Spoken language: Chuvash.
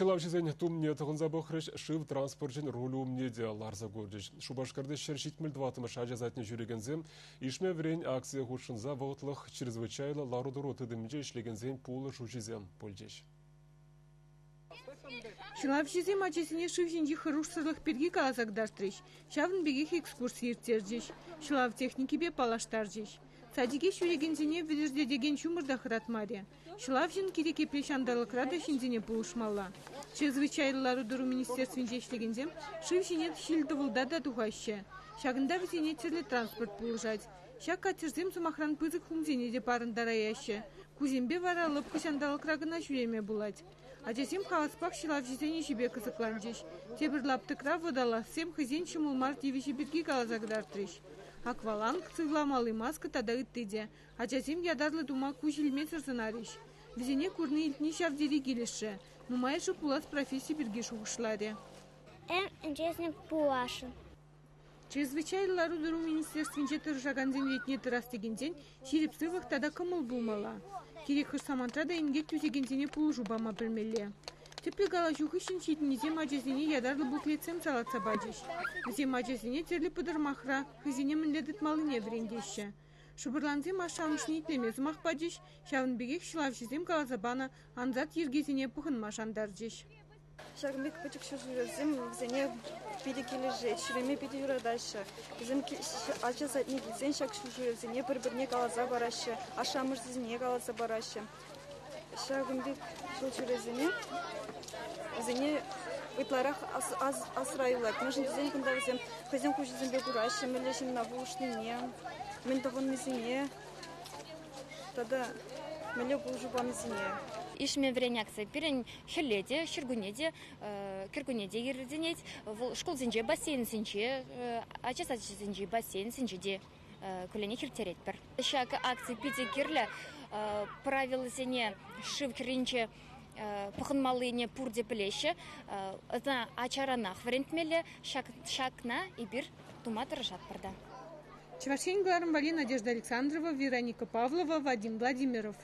Ҫӑлавҫӑсен тумне тӑхӑнса пӑхрӗҫ, шыв транспорчӗн рулӗ умне те ларса курчӗҫ. Шупашкарти 174-мӗш ача садне ҫӳрекенсем Ишме вӗрен акцие хутшӑнса вӑхӑтлӑх чрезвычайлӑ лару-тӑру тытӑмӗнче ӗҫлекенсен пулӑшуҫисем пулчӗҫ. Ҫӑлавҫӑсем ачасене шыв ҫинчи хӑрушсӑрлӑх пирки каласа кӑтартрӗҫ, ҫавӑн пекех экскурси ирттерчӗҫ, ҫӑлав техникипе паллаштарчӗҫ. Садике ҫӳрекенсене вӗлӗртетекен ҫумӑр та хӑратмарӗ. Ҫӑлавҫӑн кирек епле ҫанталӑкра та ҫынсене пулӑшмалла. Чрезвычайлӑ лару-тӑру министерствинче ӗҫлекенсем шыв ҫине ҫил-тӑвӑлта та тухаҫҫӗ. Ҫакӑнта вӗсене тӗрлӗ транспорт пулӑшать. Ҫак катерсем, сӑмахран, пысӑк хумсене те парӑнтараяҫҫӗ. Кусемпе вара лӑпкӑ ҫанталӑкра кӑна ҫӳреме пулать. Ачасем хаваспах ҫӑлавҫӑсен ӗҫӗпе кӑсӑкланчӗҫ. Тепӗр лаптӑкра водолазсем хӑйсен ҫӑмӑл мар тивӗҫӗ пирки каласа кӑтартрӗҫ. Акваланг, сывламалли маска тата ытти те. Ачасем ятарлӑ тума куҫ илмесӗр сӑнарӗҫ. Вӗсене курни-илтни ҫав тери килӗшрӗ. Нумайӑшӗ пулас професси пирки шухӑшларӗ. Эм интересный пуласшӑн. Чрезвычайлӑ лару-тӑру министерствинче тӑрӑшакансен ретне тӑрас текенсен ҫирӗп сывлӑх тата кӑмӑл пулмалла. Кирек хӑш самантра та инкек тӳсекенсене пулӑшу пама пӗлмелле. Тӗплӗ калаҫу хыҫҫӑн ҫитӗннисем ачасене ятарлӑ буклетсем салатса пачӗҫ. Вӗсем ачасене тӗрлӗ пӑтӑрмахра хӑйсене мӗнле тытмаллине вӗрентеҫҫӗ. Шӑпӑрлансем ашшӗ-амӑшне итлеме сӑмах пачӗҫ, ҫавӑн пекех ҫӑлавҫӑсем каласа панӑ ансат йӗркесене пӑхӑнма шантарчӗҫ. Ҫакӑн пек пӗчӗк ҫулҫӳревсем вӗсене питӗ килӗшет, ҫӳреме питӗ юратаҫҫӗ. Вӗсем ача садне килсен ҫак ҫулҫӳревсене пӗр-пӗрне каласа параҫҫӗ, ашшӗ-амӑшӗсене каласа параҫҫӗ. Ҫакӑн пек ҫулҫӳревсене вӗсене ытларах асра юлать. Мӗншӗн тесен кунта вӗсем хӑйсен куҫӗсемпе кураҫҫӗ, мӗнле ҫынна пулӑшнине, мӗн тӑхӑннисене тата мӗнле пулӑшу панисене. Ишме вӗрен акци пирӗн хӗлле те, ҫуркунне те, кӗркунне те иртӗнет. Вӑл шкулсенче, бассейнсенче, ача сачӗсенчи бассейнсенче те кулленех ирттеретпӗр. Ҫак акци питӗ кирлӗ. Правилӑсене шыв хӗрринче пӑхӑнмаллине пурте пӗлеҫҫӗ. Ӑна ачаранах вӗрентмелле. Ҫакна эпир тума тӑрӑшатпӑр та. Чӑваш Ен кӑларӑм валли Надежда Александрова, Вероника Павлова, Вадим Владимиров.